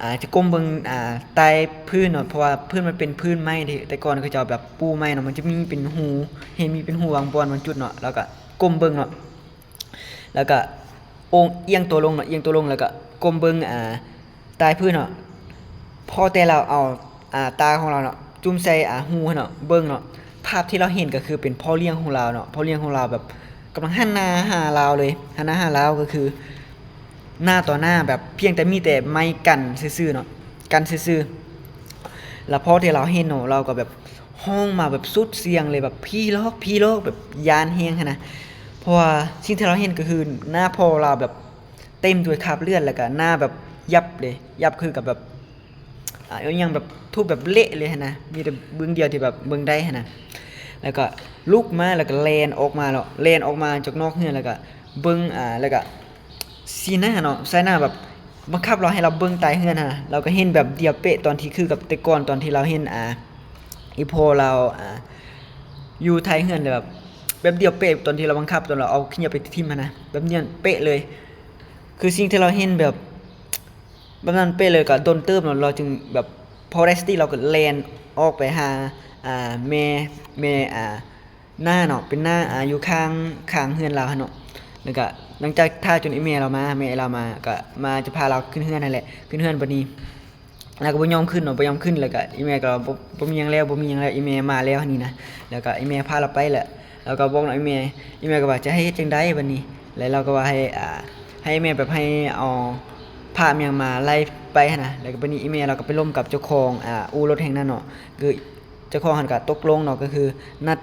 ອ່າ ຈະກົ້ມເບິ່ງ ອ່າ ໃຕ້ພື້ນເນາະ ເພາະວ່າພື້ນມັນເປັນພື້ນໄມ້ເດ້ ແຕ່ກ່ອນເຂົາເຈົ້າແບບປູໄມ້ເນາະ ມັນຈະມີເປັນຮູ ເຫັນມີເປັນຮູບາງບ່ອນບາງຈຸດເນາະ ລາວກໍກົ້ມເບິ່ງເນາະ ແລ້ວກໍໂອງ ອຽງຕົວລົງເນາະ ອຽງຕົວລົງ ແລ້ວກໍກົ້ມເບິ່ງ ອ່າ ໃຕ້ພື້ນເນາະ ພໍແຕ່ລາວເອົາ ອ່າ ຕາຂອງລາວເນາະ ຈຸ້ມໃສ່ ອ່າ ຮູຫັ້ນເນາະ ເບິ່ງເນາະ ພາບທີ່ລາວເຫັນກໍຄືເປັນພໍ່ລ້ຽງຂອງລາວເນາະ ພໍ່ລ້ຽງຂອງລາວແບບກຳລັງຫັນໜ້າຫາລາວເລີຍ ຫັນໜ້າຫາລາວ ກໍຄືໜ້າຕໍ່ໜ້າ ແບບພຽງແຕ່ມີແຕ່ໄມ້ກັ້ນຊື່ໆເນາະ ກັ້ນຊື່ໆ. ແລ້ວພໍທີ່ລາວເຫັນເນາະ ລາວກໍແບບຮ້ອງມາແບບສຸດສຽງເລີຍ ແບບ ຜີຫຼອກ ຜີຫຼອກ ແບບຢ້ານແຮງຫັ້ນນະ ເພາະວ່າສິ່ງທີ່ລາວເຫັນກໍຄືໜ້າພໍ່ລາວແບບເຕັມດ້ວຍຄາບເລືອດ ແລ້ວກໍໜ້າແບບຫຍັບເລີຍ ຫຍັບຄືກັບແບບ ອ່າ ອີ່ຫຍັງແບບທຸບແບບເລະເລີຍຫັ້ນນະ ມີແຕ່ເບື້ອງດຽວທີ່ແບບເບິ່ງໄດ້ຫັ້ນນະ ແລ້ວກໍລຸກມາ ແລ້ວກໍແລ່ນອອກມາເນາະ ແລ່ນອອກມາຈາກນອກເຮືອນ ແລ້ວກໍເບິ່ງ ອ່າ ແລ້ວກໍຊີ້ໜ້າເນາະ ໃສ່ໜ້າແບບບັງຄັບລາວໃຫ້ລາວເບິ່ງໃຕ້ເຮືອນຫັ້ນນະ ລາວກໍເຫັນແບບດຽວເປະຕອນທີ່ຄືກັບແຕ່ກ່ອນ ຕອນທີ່ລາວເຫັນ ອ່າ ອີ່ພໍ່ລາວ ອ່າ ຢູ່ທ້າຍເຮືອນ ແບບ ແບບດຽວເປະຕອນທີ່ລາວບັງຄັບ ຕອນລາວເອົາຂີ້ເຫຍື້ອໄປຖິ້ມຫັ້ນນະ ແບບນັ້ນເປະເລີຍ ຄືສິ່ງທີ່ລາວເຫັນແບບ ແບບນັ້ນເປະເລີຍ ກໍດົນເຕີບເນາະ ລາວຈຶ່ງແບບ ພໍໄດ້ສະຕິ ລາວກໍແລ່ນອອກໄປຫາ ອ່າ ແມ່ ແມ່ ອ່າ ນ້າເນາະ ເປັນນ້າ ອ່າ ຢູ່ຂ້າງ ຂ້າງເຮືອນລາວຫັ້ນເນາະ ແລ້ວກໍ ຫຼັງຈາກຖ້າຈົນອີ່ແມ່ລາວມາ ແມ່ລາວມາ ກໍມາຈະພາລາວຂຶ້ນເຮືອນຫັ້ນແຫຼະ ຂຶ້ນເຮືອນບັດນີ້ ລາວກໍບໍ່ຍອມຂຶ້ນເນາະ ບໍ່ຍອມຂຶ້ນ ແລ້ວກໍອີ່ແມ່ກໍວ່າ ບໍ່ ບໍ່ມີຫຍັງແລ້ວ ບໍ່ມີຫຍັງແລ້ວ ອີ່ແມ່ມາແລ້ວຫັ້ນນີ້ນະ ແລ້ວກໍອີ່ແມ່ພາລາວໄປແຫຼະ ລາວກໍບອກເນາະອີ່ແມ່ ອີ່ແມ່ກໍວ່າຈະໃຫ້ເຮັດຈັ່ງໃດບັດນີ້ ແລ້ວລາວກໍວ່າໃຫ້ ອ່າ ໃຫ້ແມ່ແບບໃຫ້ເອົາຜ້າອີ່ຫຍັງມາໄລ່ໄປຫັ້ນນະ ແລ້ວກໍບັດນີ້ອີ່ແມ່ລາວກໍໄປລົມກັບເຈົ້າຂອງ ອ່າ ອູ່ລົດແຫ່ງນັ້ນເນາະ ຄືເຈົ້າຂອງຫັ້ນກໍຕົກລົງເນາະ ກໍຄືນັດ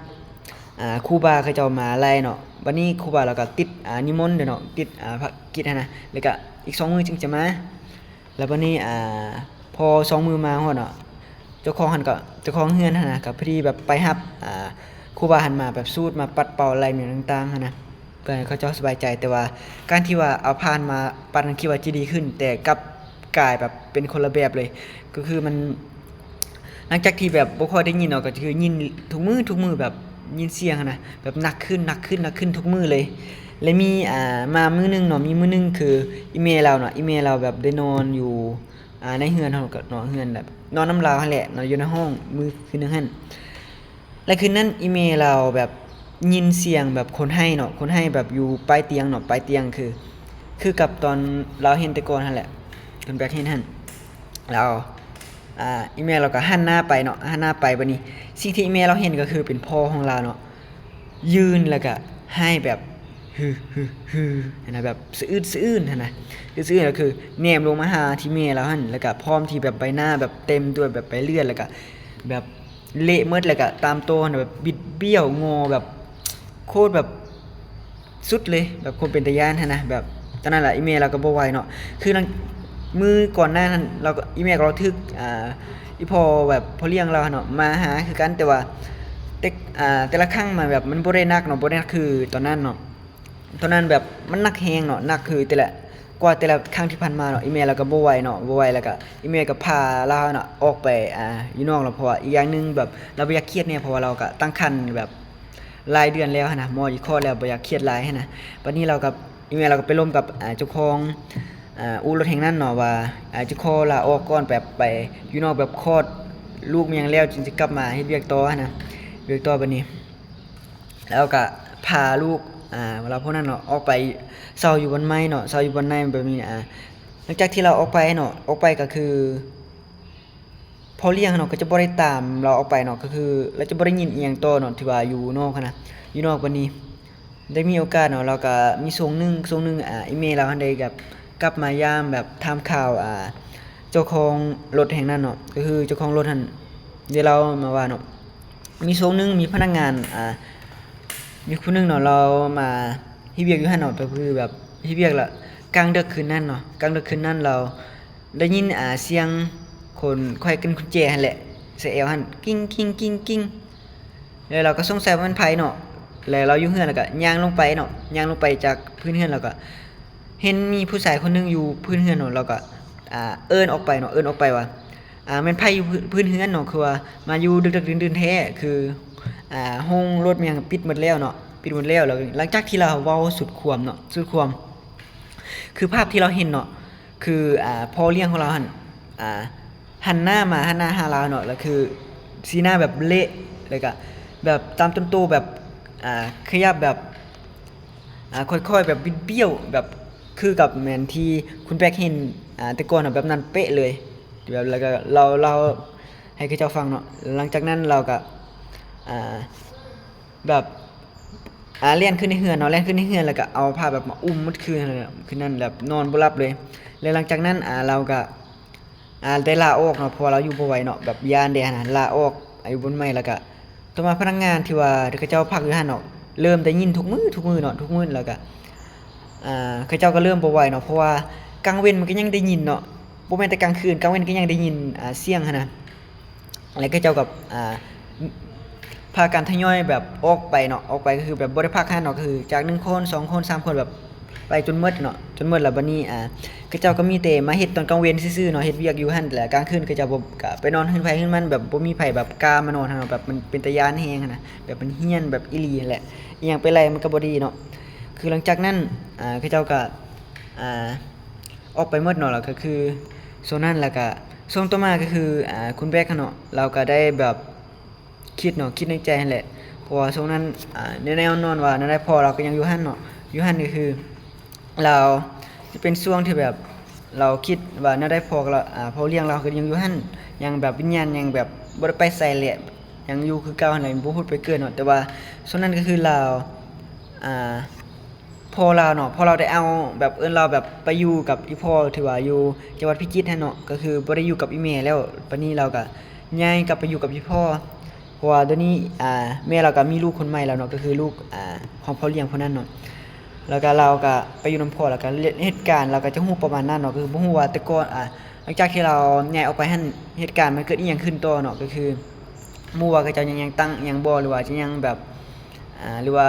ອ່າ ຄູບາເຂົາເຈົ້າມາໄລ່ເນາະ ບັດນີ້ຄູບາລາວກໍຕິດ ອ່າ ນິມົນເດ້ເນາະ ຕິດ ອ່າ ພາລະກິດຫັ້ນນະ ແລ້ວກໍອີກສອງມື້ຈຶ່ງຈະມາ ແລ້ວບັດນີ້ ອ່າ ພໍສອງມື້ມາຮອດເນາະ ເຈົ້າຂອງຫັ້ນກໍ ເຈົ້າຂອງເຮືອນຫັ້ນນະ ກໍພໍດີແບບໄປຮັບ ອ່າ ຄູບາຫັ້ນມາແບບສູດ ມາປັດເປົ່າໄລ່ແນວຕ່າງໆຫັ້ນນະ ເພື່ອໃຫ້ເຂົາເຈົ້າສະບາຍໃຈ ແຕ່ວ່າການທີ່ວ່າເອົາຜ່ານມາປັດນັ້ນ ຄິດວ່າຈະດີຂຶ້ນ ແຕ່ກັບກາຍແບບເປັນຄົນລະແບບເລີຍ ກໍຄືມັນ ຫຼັງຈາກທີ່ແບບບໍ່ຄ່ອຍໄດ້ຍິນເນາະ ກໍຄືຍິນທຸກມື້ ທຸກມື້ ແບບຍິນສຽງຫັ້ນນະ ແບບໜັກຂຶ້ນ ໜັກຂຶ້ນ ໜັກຂຶ້ນທຸກມື້ເລີຍ ແລະມີ ອ່າ ມາມື້ໜຶ່ງເນາະ ມີມື້ໜຶ່ງຄືອີ່ແມ່ລາວເນາະ ອີ່ແມ່ລາວແບບໄດ້ນອນຢູ່ ອ່າ ໃນເຮືອນເຮົາເນາະ ເຮືອນແບບນອນນຳລາວຫັ້ນແຫຼະເນາະ ຢູ່ໃນຫ້ອງມື້ຄືນໜຶ່ງຫັ້ນ ແລະຄືນນັ້ນອີ່ແມ່ລາວແບບຍິນສຽງແບບຄົນໄຫ້ເນາະ ຄົນໄຫ້ແບບຢູ່ປາຍຕຽງເນາະ ປາຍຕຽງ ຄື ຄືກັບຕອນລາວເຫັນແຕ່ກ່ອນຫັ້ນແຫຼະ ເພິ່ນແບກເຫັນຫັ້ນ ລາວ ອ່າ ອີ່ແມ່ລາວກໍຫັນໜ້າໄປເນາະ ຫັນໜ້າໄປ ບັດນີ້ສິ່ງທີ່ອີ່ແມ່ລາວເຫັນກໍຄືເປັນພໍ່ຂອງລາວເນາະ ຢືນແລ້ວກະໄຫ້ແບບ ຮື ຮື ຮື ຫັ້ນນະ ແບບສະອືດສະອື້ນຫັ້ນນະ ສະອືດສະອື້ນ ກໍຄືແນມລົງມາຫາທີ່ແມ່ລາວຫັ້ນ ແລ້ວກະພ້ອມທີ່ແບບໃບໜ້າແບບເຕັມດ້ວຍແບບໃບເລືອດ ແລ້ວກະແບບເລະໝົດ ແລ້ວກະຕາມໂຕຫັ້ນນະ ແບບບິດບ້ຽວງໍ ແບບໂຄດແບບສຸດເລີຍ ແບບຄວາມເປັນຕາຢ້ານຫັ້ນນະ ແບບຕອນນັ້ນລະ ອີ່ແມ່ລາວກໍບໍ່ໄຫວເນາະ ຄືຫຼັງ ມື້ກ່ອນໜ້ານັ້ນ ລາວກໍ ອີ່ແມ່ກໍລາວຖືກ ອ່າ ອີ່ພໍ່ແບບພໍ່ລ້ຽງລາວຫັ້ນເນາະ ມາຫາຄືກັນ ແຕ່ວ່າ ແຕ່ ອ່າ ແຕ່ລະຄັ້ງມາແບບມັນບໍ່ໄດ້ໜັກເນາະ ບໍ່ໄດ້ໜັກຄືຕອນນັ້ນເນາະ ຕອນນັ້ນແບບມັນໜັກແຮງເນາະ ໜັກຄືແຕ່ລະ ກວ່າແຕ່ລະຄັ້ງທີ່ຜ່ານມາເນາະ ອີ່ແມ່ລາວກໍບໍ່ໄຫວເນາະ ບໍ່ໄຫວ ແລ້ວກໍອີ່ແມ່ກໍພາລາວເນາະ ອອກໄປ ອ່າ ຢູ່ນອກລະ ເພາະວ່າອີກຢ່າງໜຶ່ງແບບລາວບໍ່ຢາກຄຽດແດ່ ເພາະວ່າລາວກໍຕັ້ງຄັນແບບຫຼາຍເດືອນແລ້ວຫັ້ນນະ ໝໍອີກຄອດແລ້ວ ບໍ່ຢາກຄຽດຫຼາຍຫັ້ນນະ ບັດນີ້ລາວກໍ ອີ່ແມ່ລາວກໍໄປລົມກັບ ອ່າ ເຈົ້າຂອງ ອ່າ ອູ່ລົດແຫ່ງນັ້ນເນາະ ວ່າ ອ່າ ຈະຂໍລາອອກກ່ອນ ແບບໄປຢູ່ນອກ ແບບຄອດລູກແມ່ນຫຍັງແລ້ວ ຈຶ່ງຈະກັບມາເຮັດວຽກຕໍ່ຫັ້ນນະ ວຽກຕໍ່ບັດນີ້ ແລ້ວກໍພາລູກ ອ່າ ລາວພວກນັ້ນເນາະ ອອກໄປເຊົ່າຢູ່ບ່ອນໃໝ່ເນາະ ເຊົ່າຢູ່ບ່ອນໃໝ່ແບບນີ້ ອ່າ ຫຼັງຈາກທີ່ລາວອອກໄປເນາະ ອອກໄປກໍຄື ພໍ່ລ້ຽງເນາະ ກໍຈະບໍ່ໄດ້ຕາມລາວອອກໄປເນາະ ກໍຄືລາວຈະບໍ່ໄດ້ຍິນອີ່ຫຍັງຕໍ່ເນາະ ທີ່ວ່າຢູ່ນອກຫັ້ນນະ ຢູ່ນອກບັດນີ້ ໄດ້ມີໂອກາດເນາະ ລາວກໍມີຊ່ວງໜຶ່ງ ຊ່ວງໜຶ່ງ ອ່າ ອີ່ແມ່ລາວຫັ້ນໄດ້ແບບກັບມາຢາມ ແບບຖາມຂ່າວ ອ່າ ເຈົ້າຂອງລົດແຫ່ງນັ້ນເນາະ ກໍຄືເຈົ້າຂອງລົດຫັ້ນ ໄດ້ເລົ່າມາວ່າເນາະ ມີຊ່ວງໜຶ່ງມີພະນັກງານ ອ່າ ມີຄົນໜຶ່ງເນາະ ລາວມາເຮັດວຽກຢູ່ຫັ້ນເນາະ ກໍຄືແບບເຮັດວຽກລະ ກາງດຶກຄືນນັ້ນເນາະ ກາງດຶກຄືນນັ້ນລາວ ໄດ້ຍິນ ອ່າ ສຽງຄົນໄຂວ່ກັນກຸນແຈຫັ້ນແຫຼະ ໃສ່ແອວຫັ້ນ ກິ້ງ ກິ້ງ ກິ້ງ ກິ້ງ ແລ້ວລາວກໍສົງໄສວ່າແມ່ນໃຜເນາະ ແລ້ວລາວຢູ່ເຮືອນ ແລ້ວກໍຍ່າງລົງໄປເນາະ ຍ່າງລົງໄປຈາກພື້ນເຮືອນ ແລ້ວກໍເຫັນມີຜູ້ຊາຍຄົນໜຶ່ງຢູ່ພື້ນເຮືອນເນາະ ລາວກໍ ອ່າ ເອີ້ນອອກໄປເນາະ ເອີ້ນອອກໄປວ່າ ອ່າ ແມ່ນໃຜຢູ່ພື້ນ ພື້ນເຮືອນເນາະ ຄືວ່າມາຢູ່ດຶກໆດື່ນໆແທ້ ຄື ອ່າ ໂຮງລົດແມ່ນຫຍັງປິດໝົດແລ້ວເນາະ ປິດໝົດແລ້ວ ແລ້ວຫຼັງຈາກທີ່ລາວເວົ້າສຸດຄວາມເນາະ ສຸດຄວາມ ຄືພາບທີ່ລາວເຫັນເນາະ ຄື ອ່າ ພໍ່ລ້ຽງຂອງລາວຫັ້ນ ອ່າ ຫັນໜ້າມາ ຫັນໜ້າຫາລາວເນາະ ແລ້ວຄືສີໜ້າແບບເລະ ແລ້ວກະແບບຕາມຕົ້ນໂຕແບບ ອ່າ ຂະຫຍັບແບບ ອ່າ ຄ່ອຍໆແບບບິດບ້ຽວ ແບບຄືກັບແມ່ນທີ່ຄຸນແບັກເຫັນ ອ່າ ແຕ່ກ່ອນນະ ແບບນັ້ນເປະເລີຍ ແບບ ແລ້ວກະເລົ່າ ເລົ່າໃຫ້ເຂົາເຈົ້າຟັງເນາະ ຫຼັງຈາກນັ້ນລາວກະ ອ່າ ແບບ ອ່າ ແລ່ນຂຶ້ນໃນເຮືອນເນາະ ແລ່ນຂຶ້ນໃນເຮືອນ ແລ້ວກໍເອົາຜ້າແບບມາອຸ້ມໝົດຄືນຫັ້ນແຫຼະ ຄືນນັ້ນແບບນອນບໍ່ຫຼັບເລີຍ ແລ້ວຫຼັງຈາກນັ້ນ ອ່າ ລາວກໍ ອ່າ ໄດ້ລາອອກເນາະ ເພາະວ່າລາວຢູ່ບໍ່ໄຫວເນາະ ແບບຢ້ານແດ່ຫັ້ນນະ ລາອອກ ອາ ຢູ່ບ່ອນໃໝ່ ແລ້ວກໍຕໍ່ມາພະນັກງານທີ່ວ່າເຂົາເຈົ້າພັກຢູ່ຫັ້ນເນາະ ເລີ່ມໄດ້ຍິນທຸກມື້ ທຸກມື້ເນາະ ທຸກມື້ ແລ້ວກໍ ອ່າ ເຂົາເຈົ້າກໍເລີ່ມບໍ່ໄຫວເນາະ ເພາະວ່າກາງເວັນມັນກໍຍັງໄດ້ຍິນເນາະ ບໍ່ແມ່ນແຕ່ກາງຄືນ ກາງເວັນກໍຍັງໄດ້ຍິນ ອ່າ ສຽງຫັ້ນນະ. ແລ້ວເຂົາເຈົ້າກໍ ອ່າ ພາກັນທະຍອຍແບບອອກໄປເນາະ ອອກໄປກໍຄືແບບບໍ່ໄດ້ພັກຫັ້ນເນາະ ກໍຄືຈາກໜຶ່ງຄົນ ສອງຄົນ ສາມຄົນ ແບບໄປຈົນໝົດເນາະ ຈົນໝົດ ແລ້ວບັດນີ້ ອ່າ ເຂົາເຈົ້າກໍມີແຕ່ມາເຮັດຕອນກາງເວັນຊື່ໆເນາະ ເຮັດວຽກຢູ່ຫັ້ນ ແລ້ວກາງຄືນເຂົາເຈົ້າກໍໄປນອນເຮືອນໃຜເຮືອນມັນ ແບບບໍ່ມີໃຜແບບກ້າມານອນຫັ້ນເນາະ ແບບມັນເປັນຕາຢ້ານແຮງຫັ້ນນະ ແບບມັນຫ້ຽນແບບອີ່ຫຼີຫັ້ນແຫຼະ ອີ່ຫຍັງໄປໄລ່ມັນກໍບໍ່ດີເນາະ ຄືຫຼັງຈາກນັ້ນ ອ່າ ເຂົາເຈົ້າກໍ ອ່າ ອອກໄປໝົດເນາະ ແລ້ວກໍຄືຊ່ວງນັ້ນ ແລ້ວກໍຊ່ວງຕໍ່ມາກໍຄື ອ່າ ຄຸນແບັກຫັ້ນເນາະ ລາວກໍໄດ້ແບບຄິດເນາະ ຄິດໃນໃຈຫັ້ນແຫຼະ ເພາະວ່າຊ່ວງນັ້ນ ອ່າ ແນ່ນອນວ່າແນວໃດພໍ່ລາວກໍຍັງຢູ່ຫັ້ນເນາະ ຢູ່ຫັ້ນກໍຄື ລາວ ຈະເປັນຊ່ວງທີ່ແບບລາວຄິດວ່າແນວໃດ ພໍ່ລາວ ອາ ພໍ່ລ້ຽງລາວກໍຍັງຢູ່ຫັ້ນ ຍັງແບບວິນຍານຍັງແບບບໍ່ໄດ້ໄປໃສແຫຼະ ຍັງຢູ່ຄືເກົ່າຫັ້ນແຫຼະ ບໍ່ພຸດໄປເກີດເນາະ. ແຕ່ວ່າຊ່ວງນັ້ນກໍຄືລາວ ອາ ພໍ່ລາວເນາະ ພໍ່ລາວໄດ້ເອົາແບບເອີ້ນລາວແບບໄປຢູ່ກັບອີ່ພໍ່ທີ່ວ່າຢູ່ຈັງຫວັດພິຈິດຫັ້ນເນາະ ກໍຄືບໍ່ໄດ້ຢູ່ກັບອີ່ແມ່ແລ້ວ. ບາດນີ້ລາວກໍຍ້າຍກັບໄປຢູ່ກັບອີ່ພໍ່ ເພາະວ່າດຽວນີ້ ອາ ແມ່ລາວກໍມີລູກຄົນໃໝ່ແລ້ວເນາະ ກໍຄືລູກ ອາ ຂອງພໍ່ລ້ຽງຜູ້ນັ້ນເນາະ. ແລ້ວກໍລາວກໍໄປຢູ່ນຳພໍ່ ແລ້ວກໍເຮັດການ ລາວກໍຈະຮູ້ປະມານນັ້ນເນາະ ກໍຄືບໍ່ຮູ້ວ່າແຕ່ກ່ອນ ອາ ຫຼັງຈາກທີ່ລາວຍ້າຍອອກໄປຫັ້ນ ເຫດການມັນເກີດອີ່ຫຍັງຂຶ້ນຕໍ່ເນາະ ກໍຄືບໍ່ຮູ້ວ່າເຂົາເຈົ້າຍັງ ຍັງຕັ້ງອີ່ຫຍັງບໍ່ ຫຼືວ່າຈະຍັງແບບ ອາ ຫຼືວ່າ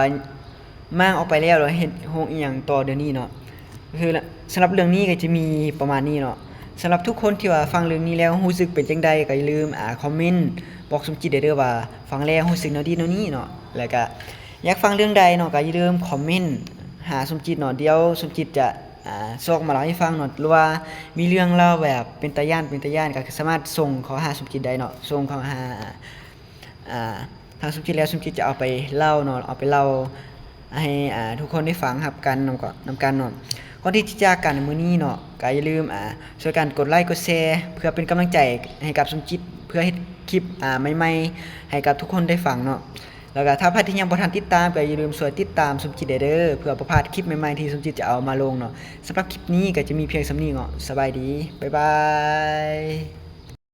ມ້າງອອກໄປແລ້ວ ຫຼືວ່າເຮັດໂຮງອີ່ຫຍັງຕໍ່ດຽວນີ້ເນາະ. ຄືສຳລັບເລື່ອງນີ້ກໍຈະມີປະມານນີ້ເນາະ. ສຳລັບທຸກຄົນທີ່ວ່າຟັງເລື່ອງນີ້ແລ້ວຮູ້ສຶກເປັນຈັ່ງໃດ ກໍຢ່າລືມ ອາ ຄອມເມັນບອກສົມຈິດໄດ້ເດີວ່າຟັງແລ້ວຮູ້ສຶກແນວນີ້ແນວນີ້ເນາະ. ແລ້ວກໍຢາກຟັງເລື່ອງໃດເນາະ ກໍຢ່າລືມຄອມເມັນຫາສົມຈິດເນາະ. ດຽວສົມຈິດຈະ ອາ ຊອກມາເລົ່າໃຫ້ຟັງເນາະ ຫຼືວ່າມີເລື່ອງເລົ່າແບບເປັນຕາຢ້ານ ເປັນຕາຢ້ານ ກໍສາມາດສົ່ງເຂົ້າຫາສົມຈິດໄດ້ເນາະ. ສົ່ງເຂົ້າຫາ ອາ ທາງສົມຈິດແລ້ວ ສົມຈິດຈະເອົາໄປເລົ່າເນາະ ເອົາໄປເລົ່າໃຫ້ ອາ ທຸກຄົນໄດ້ຟັງຮັບກັນນຳ ນຳກັນເນາະ. ກ່ອນທີ່ຈະຈາກກັນໃນມື້ນີ້ເນາະ ກໍຢ່າລືມ ອາ ຊ່ວຍກັນກົດໄລກົດແຊ ເພື່ອເປັນກຳລັງໃຈໃຫ້ກັບສົມຈິດ ເພື່ອເຮັດຄລິບ ອາ ໃໝ່ໆໃຫ້ກັບທຸກຄົນໄດ້ຟັງເນາະ. ແລ້ວກໍຖ້າໃຜທີ່ຍັງບໍ່ທັນຕິດຕາມ ກໍຢ່າລືມຊ່ວຍຕິດຕາມສົມຈິດໄດ້ເດີ ເພື່ອບໍ່ພາດຄລິບໃໝ່ໆທີ່ສົມຈິດຈະເອົາມາລົງເນາະ. ສຳລັບຄລິບນີ້ກໍຈະມີພຽງສ່ຳນີ້ເນາະ. ສະບາຍດີ ບາຍບາຍ.